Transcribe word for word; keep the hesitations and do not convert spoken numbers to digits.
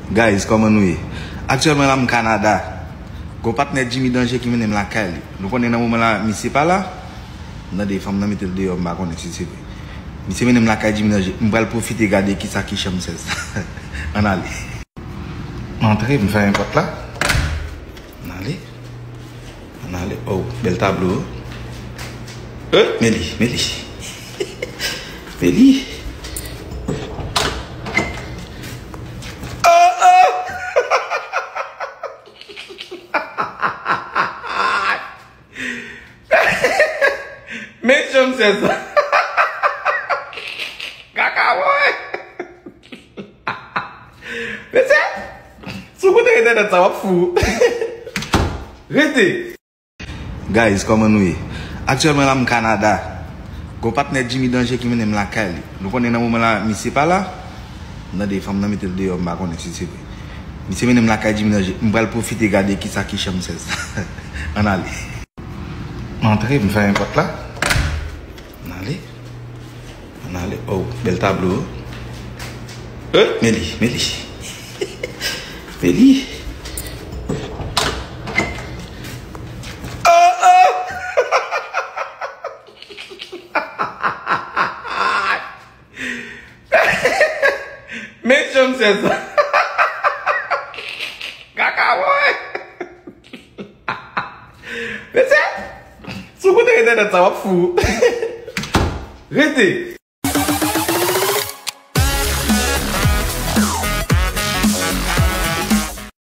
Guys, kòman nou ye? Aktyèlman la m Kanada. Gon patnè Jimmy Danje ki mennen m lakay li. Nou konnen nan moman la misye pa la. M tande fanm nan mete l deyò, m pa konnen si se vre. Misye mennen m lakay Jimmy Danje. M pral pwofite gade kisa ki chanm sèz la. Ann ale. M antre, m fèmen pòt la. Ann ale. Ann ale. Oh, bèl tablo. Eh, men li, men li. Men li. Oh, oh! Men chanm sèz la. Kaka, woy! Mesye, si w koute entènèt sa, w ap fou. Rete. Guys, kòman nou ye? Aktyèlman la m Kanada. Gon patnè Jimmy Danje ki mennen m lakay li. Nou konnen nan moman la misye pa la. M tande fanm nan mete l deyò, m pa konnen si se vre. Misye mennen m lakay Jimmy Danje. M pral pwofite gade kisa ki chanm sèz la. Ann ale. M antre, m fèmen pòt la. Ann ale. Ann ale. Oh, bèl tablo. Eh, men li, men li. Men li. Oh, oh! Men chanm sèz la. Kaka, woy! Mesye, si w koute entènèt sa, w ap fou.